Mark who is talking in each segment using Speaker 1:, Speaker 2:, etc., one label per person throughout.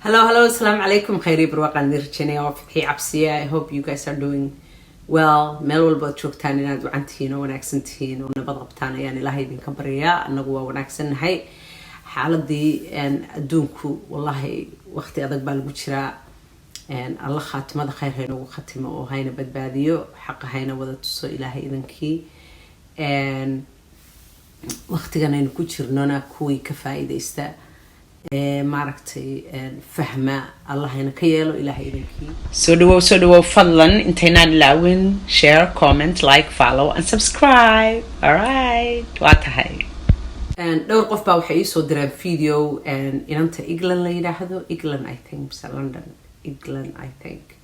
Speaker 1: Hello, hello, assalamu alaikum. Khayri barwaaqaan idin rajaynaya. Waa Fadxii Cabsiye. I hope you guys are doing well. Meel walba aad joogtaan inaad wacan tihiin oo wanaagsan tihiin oo nabad qabtaan ayaan Ilaahay idinka baryayaa. Annagu waa wanaagsannahay. Xaaladii adduunku, wallahi, waqti adag baa lagu jiraa. Alla khaatimada khayr haynagu khatimo oo hayna badbaadiyo, xaqa hayna wada tuso, Ilaahay idankii. Waqtigan aynu ku jirnona kuwii ka faa-iideysta, maaragtay, fahma, Allahayna ka yeelo, Ilaahay idankii.
Speaker 2: Soo dhawow, soo dhawow. Fadlan intaynaan ilaawin, share, comment, like, follow and subscribe. Alright, waa tahay.
Speaker 1: Dhowr qof baa waxay iisoo direen video inanta England la yidhaahdo, England I think mise London, England I think,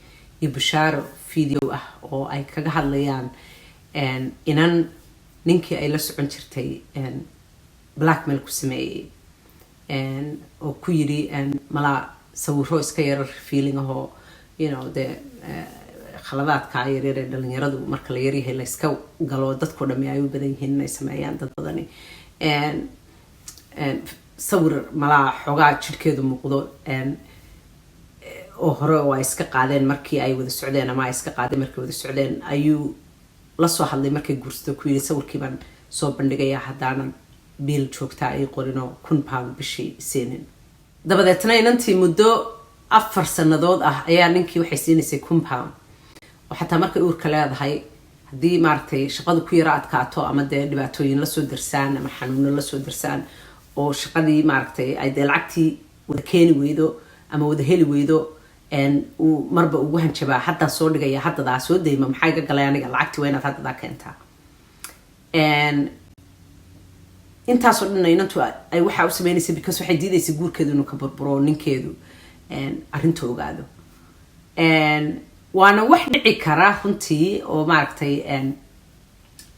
Speaker 1: iyo Bushaaro, video ah oo ay kaga hadlayaan inan ninkii ay la socon jirtay blackmail ku sameeyey oo ku yidhi malaa sawiro iska yara feeling ahoo dee khaladaadka yaryar ee dhalinyaradu marka la yaryahay layska galo, dadko dhami ay u badan yihiin inay sameeyaan dad badani, sawir malaa xoogaa jidhkeedu muuqdo oo hore oo ay iska qaadeen markii ay wada socdeen ama ay iska qaadeen markay wada socdeen ayuu la soo hadlay markay guursato, ku yidhi sawirkii baan soo bandhigayaa haddaanan biil joogtaa ay qorinoo £1000 bishii siinin. Dabadeetna inantii muddo 4 sanadood ah ayaa ninkii waxay siinaysay £1000, oo xataa markay uurka leedahay, haddii maaragtay shaqadu ku yaro adkaato ama dee dhibaatooyin lasoo darsaan ama xanuuno lasoo darsaan oo shaqadii maaragtay ay dee lacagtii wada keeni weydo ama wada heli weydo, uu marba ugu hanjabaa, "Haddaa soo dhigaya, haddadaa soo dayma, maxaa iga galay aniga? Lacagtii waa inaad haddadaa keentaa." Intaasoo dhan inantu ay waxaa u sameynaysa because waxay diidaysay guurkeedu inuu ka burburo, ninkeedu arrinta ogaado. Waana wax dhici kara runtii oo maaragtay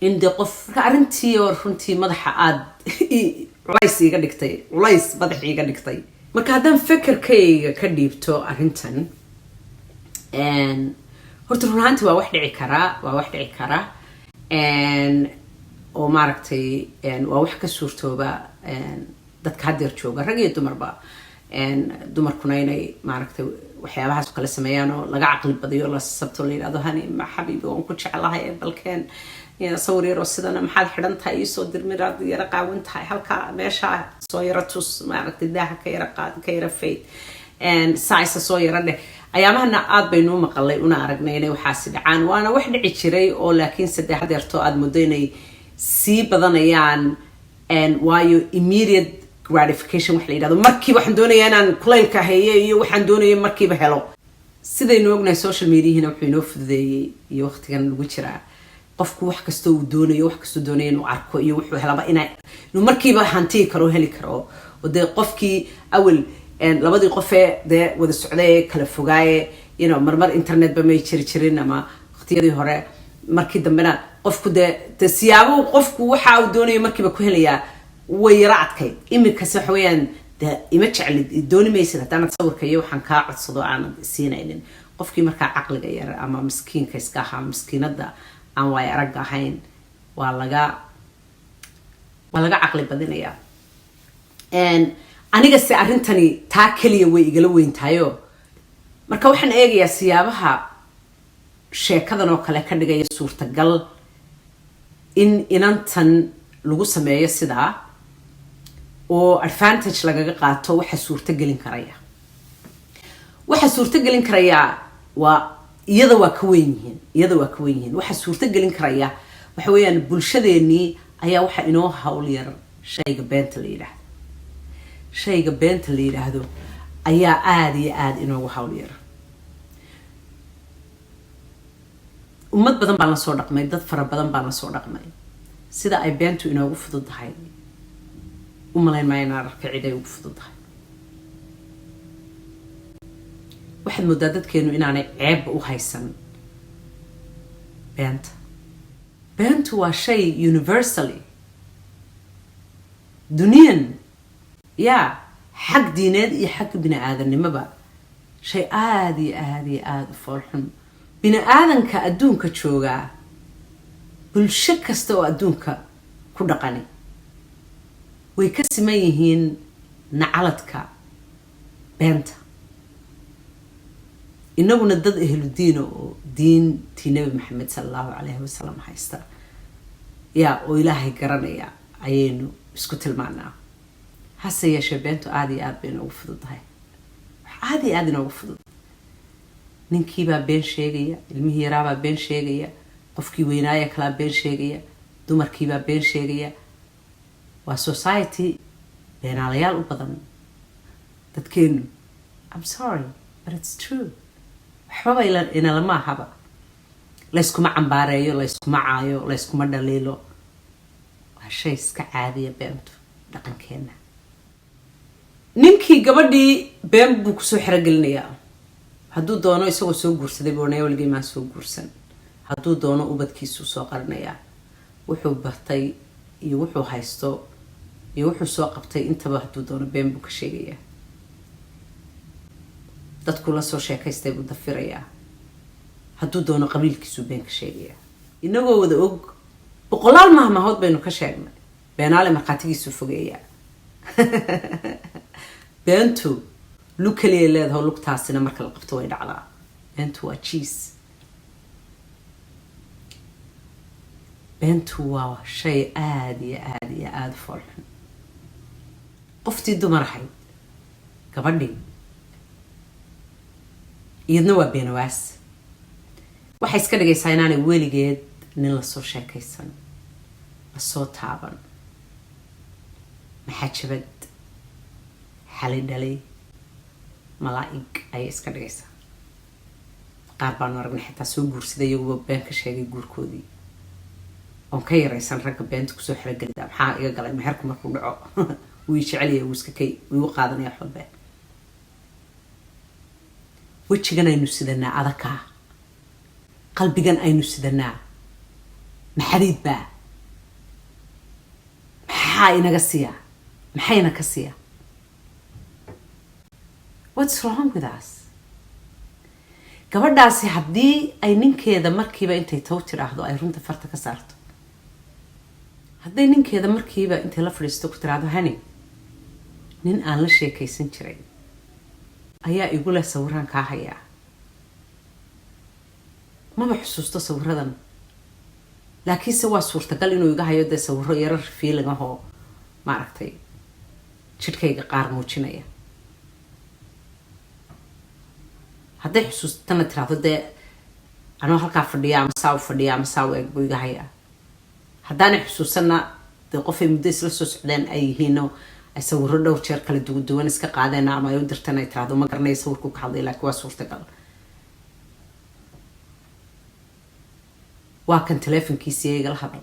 Speaker 1: in de qof marka arrintii oo runtii madaxa aada culays iiga dhigtay, culays madaxa iiga dhigtay. Marka haddaan fekerkayga ka dhiibto arrintan, horta run ahaantii waa wax dhici karaa, waa wax dhici kara oo maaragtay waa wax ka suurtooba dadka haddeer jooga, rag iyo dumarba. Dumarkuna inay maaragtay waxyaabahaas oo kale sameeyaan oo laga caqli badiyo, la sabto, la yidhahdo, "Hani ma xabiibi, waan ku jeclahay, balkeen sawir yaroo sidana, maxaad xidhan tahay, iisoo dirmiraad yara qaawan tahay, halkaa meeshaa soo yaro tus, maaragtay, daaha ka yara qaad, ka yara fayd, saa soo yara dheh." Ayaamahana aada baynuu maqalay una aragnay inay waxaasi dhacaan, waana wax dhici jiray oo laakiinse dee hadeerto aada muddo inay sii badanayaan, waayo immediate gratification wax la yidhahdo, markiiba waxaan doonayaa inaan kulaylka haye iyo waxaan doonaya markiiba helo. Sidaynu ognahay, social mediahina wuxuu inoo fududeeyey iyo waqtigan lagu jiraa qofku wax kastoo uu doonayo, wax kastoo doonayo inuu arko iyo wuxuu helaba inuu markiiba hantiyi karo, heli karo. Oo dee qofkii awel labadii qofee dee wada socday kala fogaaye, marmar internetba may jiri jirin ama waqtiyadii hore, markii dambena qofku dee siyaabo qofku waxa uu doonayo markiiba ku helayaa way yaro adkayd. Iminkase waxa weeyaan de ima jeclid, dooni maysid haddaanad sawirka iyo waxaan kaa codsado aanad siinaynin. Qofkii markaa caqliga yar ama miskiinka iska ahaa, miskiinada aan waayo aragga ahayn, waa laga caqli badinayaa. Aniga se arrintani taa keliya way igala weyntahayo. Marka waxaan eegayaa siyaabaha sheekadan oo kale ka dhigaya suurtagal in inantan lagu sameeyo sidaa oo advantage lagaga qaato. Waxa suurto gelin karaya, waxa suurto gelin karayaa waa iyada waa ka weyn yihiin, iyada waa ka weyn yihiin. Waxa suurto gelin karaya waxa weeyaan bulshadeenii ayaa waxa inoo hawl yar shayga beenta la yidhaahdo. Shayga beenta la yidhaahdo ayaa aada iyo aada inoogu hawl yar. Ummad badan baan la soo dhaqmay, dad fara badan baan la soo dhaqmay. Sida ay beentu inoogu fududahay u malayn maayo inaan arkay cid ay ugu fududahay. Waxaad moodaa dadkeenu inaanay ceebba u haysan beenta. Beentu waa shay universally duniyan yaa xag diineed iyo xag bini aadamnimoba shay aada iyo aada iyo aada u foolxun. Bini aadanka adduunka joogaa, bulsho kasta oo adduunka ku dhaqani way ka siman yihiin nacaladka beenta. Inaguna dad ehludiina oo diintii Nebi Maxamed sala Allahu calayhi wasalam haysta yaa oo Ilaahay garanaya ayaynu isku tilmaanaa. Hase yeeshee, beentu aada iyo aada bay inoogu fududahay. Wax aada iyo aada inoogu fudud. Ninkiibaa been sheegaya, ilmihii yaraabaa been sheegaya, qofkii weynaaya kalaa been sheegaya, dumarkiibaa been sheegaya. Waa society beenaalayaal u badan dadkeenu. I'm sorry, but it's true. Waxbaba inalama ahaba. Layskuma cambaareeyo, layskuma caayo, layskuma dhaliilo. Waa shay iska caadiya beentu dhaqankeena. Ninkii gabadhii been buu kusoo xerogelinayaa. Hadduu doono, isagoo soo guursaday buu odhanaya, "Weligay maan soo guursan." Hadduu doono, ubadkiisuu soo qarinayaa. Wuxuu bartay iyo wuxuu haysto iyo wuxuu soo qabtay intaba, hadduu doono, been buu ka sheegayaa. Dadku la soo sheekaystay buu dafirayaa. Hadduu doono, qabiilkiisuu been ka sheegayaa. Inagoo wada og, boqolaal mahmahood baynu ka sheegnay: "Beenaale markhaatigiisuu fogeeyaa." Beentu lug kaliya leedaho, lugtaasina marka la qabto way dhacdaa. Beentu waa jiis. Beentu waa shay aada iyo aada iyo aada u foolxun. Qoftii dumar ahayd, gabadhii, iyadna waa beenawaas. Waxay iska dhigaysaa inaanay weligeed nin lasoo sheekaysan, lasoo taaban. Maxajabad, xali dhalay, malaa-ig ayay iska dhigaysaa. Qaar baanu aragnay xitaa soo guursaday, iyaguba been ka sheegay guurkoodii, oon ka yaraysan ragga beenta kusoo xerogelida. "Maxaa iga galay meherku markuu dhaco? Wuu i jecelyahay, wuu iska kay, wuu igu qaadanaya." Wax walbe wejigan aynu sidanaa adakaa, qalbigan aynu sidanaa maxadiid baa. Maxaa inaga siya? Maxayna ka siya? What's wrong with us? Gabadhaasi haddii ay ninkeeda markiiba intay taw tidhaahdo, ay runta farta ka saarto, hadday ninkeeda markiiba intay la fadhiisto ku tiraahdo, "Hani, nin aan la sheekaysan jiray ayaa igu leh sawiraan kaa hayaa. Maba xusuusto sawiradan, laakiinse waa suurtagal inuu iga hayo dee sawiro yarar feeling ahoo maaragtay jidhkayga qaar muujinaya." Hadday xusuustana tiraahdo, "Dee anoo halkaa fadhiya ama saa u fadhiya ama saa u eg buu iga hayaa." Haddaanay xusuusanna, dee qofay muddo isla soo socdeen ay yihiinoo ay sawiro dhowr jeer kala duwan iska qaadeen ama ay u dirteen, ay tiraahdo, "Ma garanaya sawirku ka hadlay, laakiin waa suurtagal. Waa kan teleefonkiisii, igala hadal.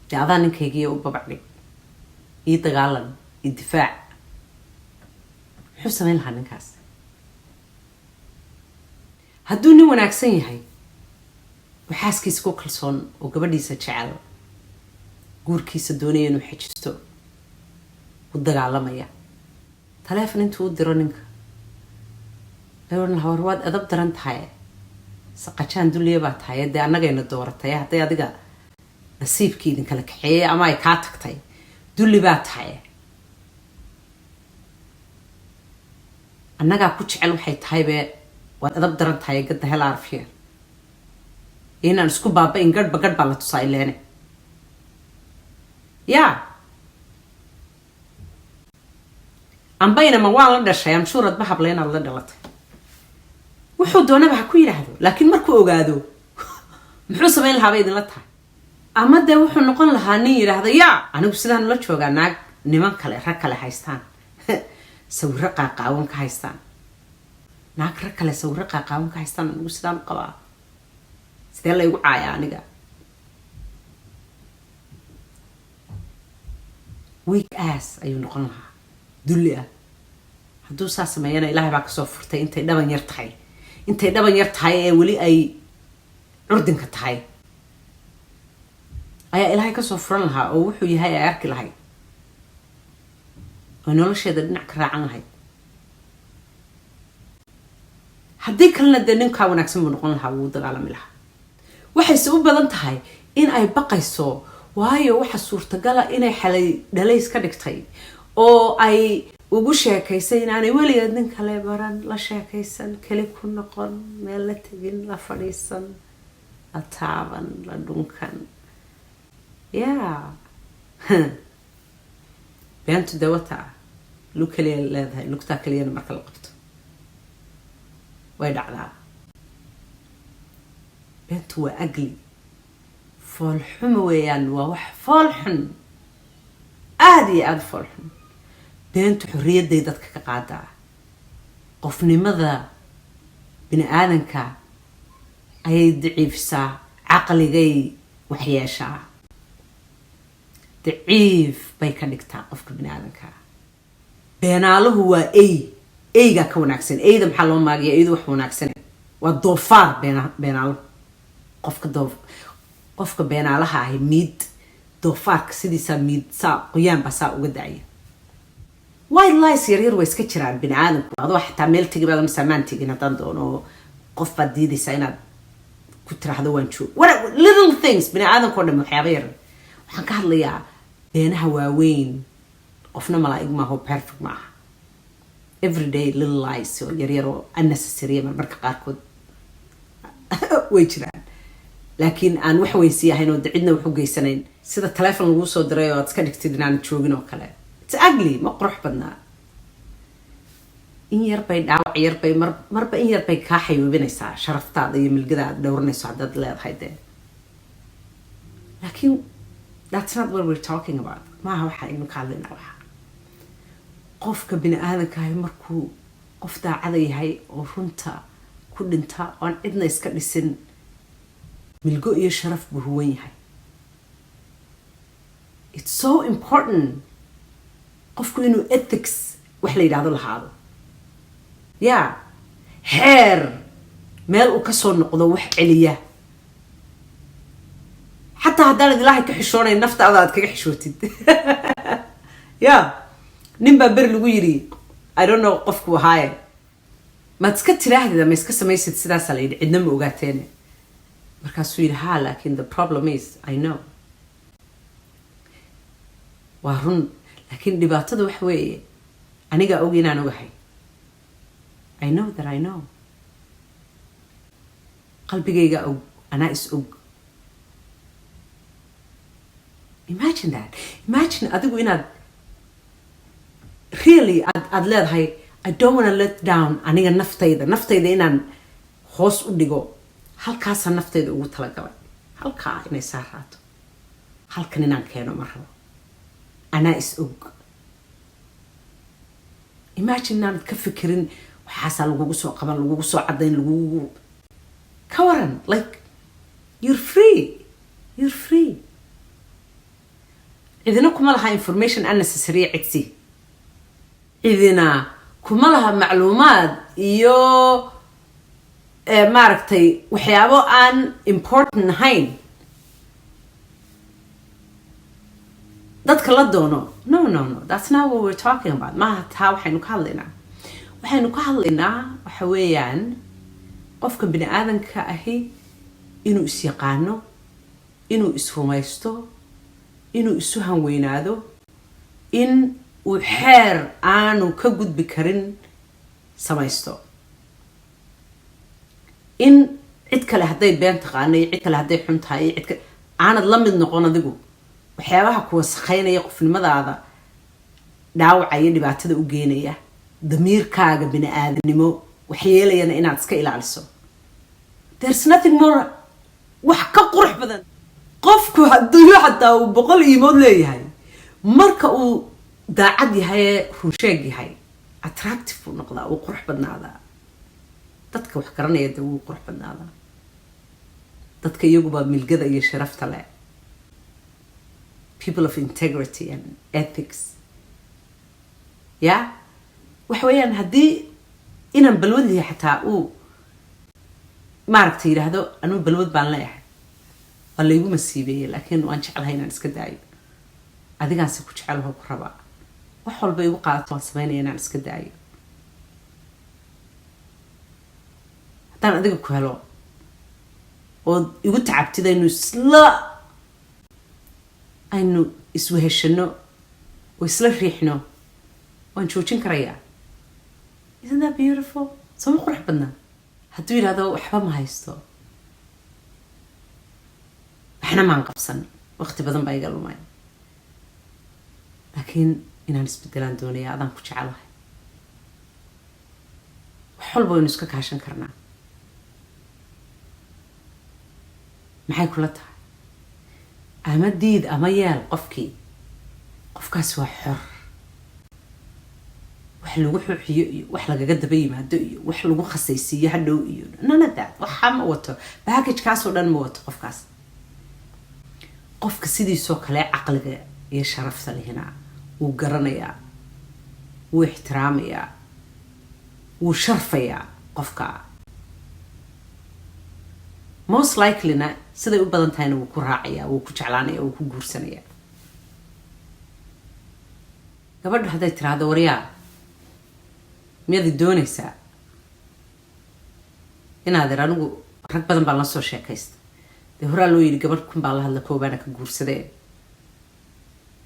Speaker 1: Dee adaa ninkaygiiyo u babacdhig, ii dagaalan, ii difaac." Muxuu samayn lahaa ninkaas hadduu nin wanaagsan yahay oo xaaskiisa ku kalsoon oo gabadhiisa jecel, guurkiisa doonaya inuu xejisto, u dagaalamaya? Taleefon intuu u diro ninka ayuu odhan lahaa, "War, waad edab daran tahay, saqajaan dulliya baa tahay. Dee annagayna dooratay. Hadday adiga nasiibkii idinkala kaxeeyey ama ay kaa tagtay, dulli baa tahay. Annagaa ku jecel waxay tahaybe, waad edab daran tahay. Gadda hel arfiya inaan isku baaba-in. Garhba garh baa la tusaa ileene." Yaa ambaynama waan la dhashay, amshuuradba habla inaad la dhalatay. Wuxuu doonaba ha ku yidhaahdo, laakiin markuu ogaado muxuu samayn lahaa bay idinla tahay? Ama dee wuxuu noqon lahaa nin yidhaahdo, "Yaa anigu sidaan ula joogaa naag niman kale, rag kale haystaan, sawiro qaaqaawan ka haystaan? Naag rag kale sawiro qaaqaawan ka haystaan anigu sidaan u qabaa? Sidee la igu caaya aniga?" Weak ass ayuu noqon lahaa, dulli ah. Hadduu saa sameeyana, Ilaahay baa kasoo furtay intay dhaban yar tahay, intay dhaban yar tahay ee weli ay curdinka tahay ayaa Ilaahay kasoo furan lahaa, oo wuxuu yahay ay arki lahayd oo nolosheeda dhinac ka raacan lahayd. Haddii kalena, dee ninkaa wanaagsan buu noqon lahaa, wuu dagaalami lahaa. Waxayse u badan tahay in ay baqayso, waayo waxa suurtagala inay xalay dhalays ka dhigtay oo ay Ugu sheekaysay inaanay weligeed nin kale baran, la sheekaysan, keli ku noqon, meel la tegin, la fadhiisan, la taaban, la dhunkan. Yeah, beentu dee wataa lug keliya leedahay, lugtaa keliyana marka la qabto way dhacdaa. Beentu waa ugly, foolxumo weeyaan, waa wax foolxun, aada iyo aada foolxun. Beentu xorriyadday dadka ka qaadaa, qofnimada bini aadanka ayay daciifisaa, caqligay waxyeeshaa, daciif bay ka dhigtaa qofka bini aadanka. Beenaaluhu waa ey, eygaa ka wanaagsan. Eyda maxaa loo maagiya? Eydu wax wanaagsan waa doofaar. Beenaaluhu, qofka doof, qofka beenaalaha ahi miid doofaarka sidiisaa miid saa qoyaan baa saa uga dacaya. White lies yaryar way iska jiraan bini aadamku. Adoo xataa meel tegi baad masaamaan tegin haddaan doono, qof baad diidaysaa inaad ku tiraahdo waan joog. What little things, bini aadamka o dhan waxyaaba yar. Waxaan ka hadlayaa beenaha waaweyn. Qofna malaa'ig maaho, perfect maaha. Everyday little lies oo yaryar oo unnecessary marmarka qaarkood way jiraan, laakiin aan wax weyn sii ahayn oo de cidna wax u geysanayn, sida telefon laguu soo diray oo aad iska dhigtid inaan joogin oo kale. It's ugly, ma qurux badnaa. In yar bay dhaawac yar bay mar marba in yar bay kaa xayuubinaysaa sharaftaada iyo milgada aad dhowranayso haddaad leedahay dee. Laakiin that's not what we're talking about. Maaha waxa aynu ka hadlaynaa. Waxa qofka bini aadankahi markuu qof daacada yahay oo runta ku dhinta oon cidna iska dhisin, milgo iyo sharaf buu huwan yahay. It's so important qofku inuu ethics wax la yidhahdo lahaado, ya xeer meel uu kasoo noqdo, wax celiya. Xataa haddaanad Ilaahay ka xishoonayn, naftaada aad kaga xishootid. Ya nin baa beri lagu yidhi, I don't know qofku ahaaye, maad iska tiraahdid ama iska samaysid sidaasaa la yidhi, cidna ma ogaateene. Markaasuu yidhi, "Ha, laakin the problem is I know waa run, laakiin dhibaatada wax weeye anigaa og inaan ogahay. I know that I know, qalbigaygaa og, anaa is og." Imagine that. Imagine adigu inaad really aad leedahay, "I don't wanna let down aniga naftayda inaan hoos u dhigo. Halkaasaa naftayda ugu talagalay, halkaa inay saaraato, halkan inaan keeno ma rabo, anaa is og." Imagine inaanad ka fikirin waxaasaa lagugu soo qaban, lagugu soo cadayn, lagugu ka waran. Like, you're free, you're free. Cidina kuma laha information unnecessary cidsi, cidina kuma laha macluumaad iyo maaragtay waxyaabo aan important ahayn dadka la doono. No, no, no, that's not what we're talking about. Maaha taa waxaynu ka hadlaynaa. Waxaynu ka hadlaynaa waxa weeyaan qofka bini aadanka ahi inuu is-yaqaano, inuu is-rumaysto, inuu isu hanweynaado, in uu xeer aanu ka gudbi karin samaysto, in cid kale hadday been taqaano iyo cid kale hadday xun tahay iyo cid kale aanad la mid noqon adigu. Waxyaabaha ku wasakhaynaya, qofnimadaada dhaawacaya, dhibaatada u geenaya, damiirkaaga bini aadanimo waxyeelayana inaad iska ilaaliso. There's nothing more, wax ka qurux badan. Qofku hadduu xataa uu 100 iimood leeyahay, marka uu daacad yahay ee runsheeg yahay, attractive buu noqdaa, wuu qurux badnaadaa. Dadka wax garanaya dee wuu qurux badnaadaa, dadka iyaguba milgada iyo sharafta leh, people of integrity and ethics. Ya waxa weeyaan haddii inaan balwad lihi xataa uu maaragtay yidhaahdo, "Anuu balwad baan leeyahay, waa laygu masiibeeyey, laakiin waan jeclahay inaan iska daayo, adigaanse ku jecelaho ku rabaa, wax walba igu qaadato waan sameynaya inaan iska daayo. Haddaan adiga ku helo ood igu tacabtid, aynu isla aynu isweheshano oo isla riixno." Waan joojin karayaa. Isn't that beautiful? Sooma qurux badnaa? Hadduu yidhahdo, "Waxba ma haysto, waxna maan qabsan, waqti badan baa iga lumay, laakiin inaan isbedelaan doonaya, adaan ku jecelahay, wax walba waynu iska kaashan karnaa," maxay kula tahay? Ama diid ama yeel, qofkii qofkaas waa xor. Wax lagu xuxiyo iyo wax lagaga daba yimaado iyo wax lagu khasaysiiyo hadhow iyo none of that. Waxaa ma wato, baggage-kaasoo dhan ma wato qofkaas. Qofka sidiisoo kale caqliga iyo sharafta lihina wuu garanayaa, wuu ixtiraamayaa, wuu sharfayaa qofka. Most likely-na, siday u badan tahayna, wuu ku raacayaa, wuu ku jeclaanaya, wuu ku guursanayaa. Gabadha hadday tiraahdo, "Waryaa, miyaad doonaysaa?" Inaad ir, "Anigu rag badan baan la soo sheekaysta." Dee horaa loo yidhi, "Gabadh kun baa la hadla, koobaana ka guursadee."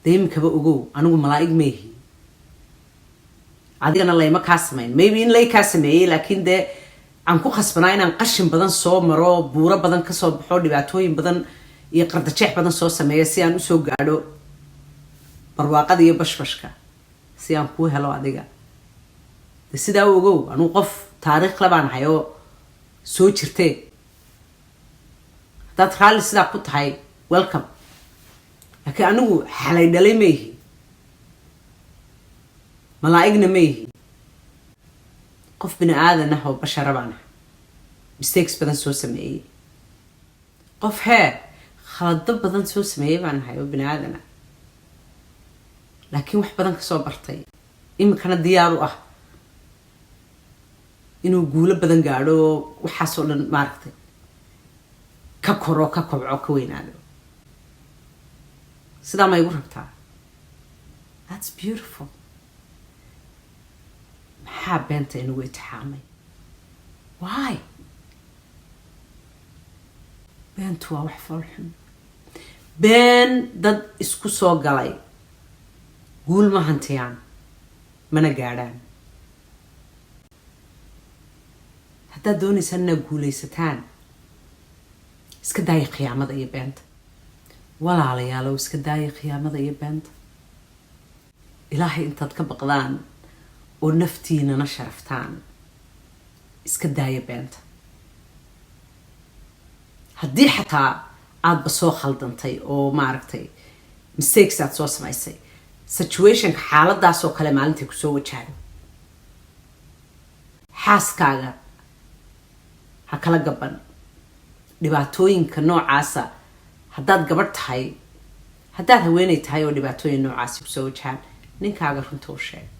Speaker 1: Dee iminkaba ogow, anigu malaa'ig meehi, adigana layma kaa samayn. Maybe in lay kaa sameeyey, laakiin dee aan ku khasbanaa inaan qashin badan soo maro, buuro badan kasoo baxo, dhibaatooyin badan iyo qardajeex badan soo sameeyo si aan usoo gaadho barwaaqada iyo bashbashka, si aan kuu helo adiga. De sidaa u ogow, anugu qof taariikh la baan ahay oo soo jirtee. Haddaad raalli sidaa ku tahay, welcome, laakiin anigu xalay dhalay ma ihi, malaa'igna ma ihi. Qof bini aadan ah oo bashara baan ahay, mistakes badan soo sameeyey, qof hee khalado badan soo sameeyey baan ahay oo bini aadan ah, laakiin wax badan kasoo bartay, iminkana diyaar u ah inuu guulo badan gaadho, waxaasoo dhan maaragtay ka koro, ka kobco, ka weynaado. Sidaa ma igu rabtaa? That's beautiful. Maxaa beenta inagu itixaamay? Why? Beentu waa wax foolxun. Been dad isku soo galay guul ma hantiyaan, mana gaadhaan. Haddaad doonaysaan inaad guulaysataan, iska daaya khiyaamada iyo beenta. Walaalayaalow, iska daaya khiyaamada iyo beenta. Ilaahay intaad ka baqdaan oo naftiinana sharaftaan, iska daaya beenta. Haddii xataa aadba soo khaldantay oo maaragtay mistakes aad soo samaysay, situation-ka xaaladaasoo kale maalintay kusoo wajahdo, xaaskaaga ha kala gaban. Dhibaatooyinka noocaasa, haddaad gabadh tahay, haddaad haweeney tahay oo dhibaatooyin noocaasi kusoo wajahaan, ninkaaga runta u sheeg.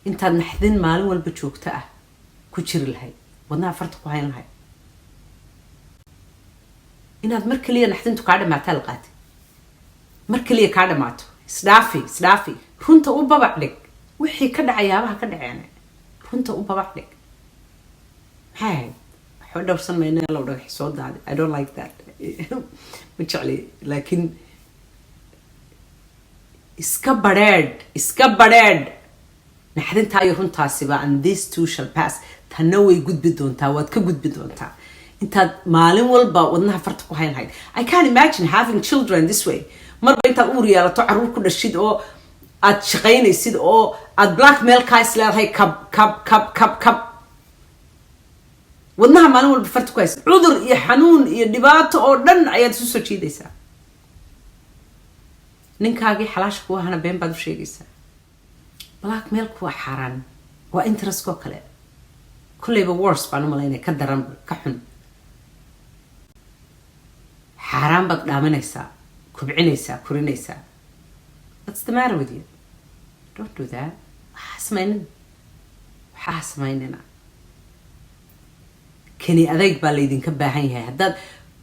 Speaker 1: Intaad naxdin maalin walba joogto ah ku jiri lahayd, wadnaha farta ku hayn lahayd, inaad mar kaliya naxdintu kaa dhamaataa la qaatay, mar kaliya kaa dhamaato. Isdhaafi, isdhaafi, runta u babac dhig. Wixii ka dhacayaabaha ka dhaceen, runta u babac dhig. Maxay ahayd? Waxba dhowrsan mayna, low dhagax soo daaday. I don't like that, ma jecli, laakiin iska badheedh, iska badheedh naxdintaa iyo runtaasiba. And this too shall pass. Tanna way gudbi doontaa, waad ka gudbi doontaa. Intaad maalin walba wadnaha farta ku hayn lahayd. I can't imagine having children this way. Marba intaad uur yeelato, caruur ku dhashid, oo aad shaqaynaysid, oo aad blackmail-kaa is leedahay, kab kab kab kab kab, wadnaha maalin walba farta ku haysid, cudur iyo xanuun iyo dhibaato oo dhan ayaad isu soo jiidaysaa. Ninkaagii xalaasha ku ahana been baad u sheegaysaa. Blackmail-ku waa xaaraan, waa interest-koo kale. Kolleyba worse baan u malaynaya, ka daran, ka xun. Xaaraan baad dhaaminaysaa, kubcinaysaa, korinaysaa. What's the matter with you? Don't do that. Waxaa samaynin, waxaa samaynina. Kani adayg baa laydinka baahan yahay. Haddaad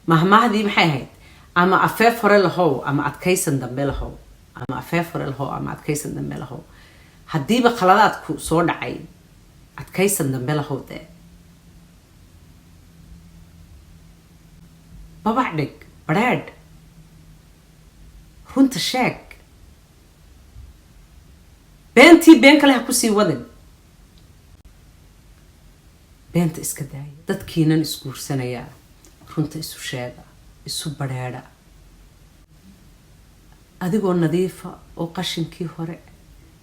Speaker 1: mahmaahdii maxay ahayd? "Ama afeef hore lahow ama adkaysan dambe lahow." Ama afeef hore lahow ama adkaysan dambe lahow. Haddiiba khaladaadku soo dhacay, adkaysan dambe lahow. Dee babac dhig, badheedh, runta sheeg. Beentii been kale ha kusii wadin. Beenta iska daaya. Dadkiinan isguursanayaa, runta isu sheega, isu badrheedha. Adigoo nadiifa oo qashinkii hore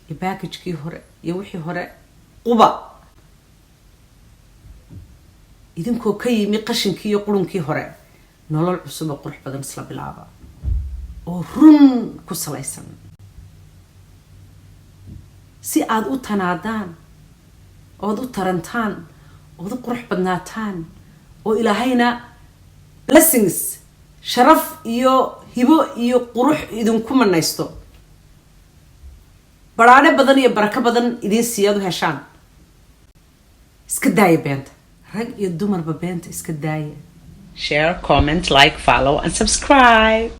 Speaker 1: iyo baggage-kii hore iyo wixii hore quba, idinkoo ka yimi qashinkii iyo qurunkii hore, nolol cusub oo qurux badan isla bilaaba oo run ku salaysan, si aada u tanaadaan ood u tarantaan ood u qurux badnaataan, oo Ilaahayna blessings, sharaf iyo hibo iyo qurux idinku manaysto, baraadhe badan iyo barako badan idiin siiyaad u heshaan. Iska daaya beenta, rag iyo dumarba, beenta iska daaya.
Speaker 2: Share, comment, like, follow, and subscribe.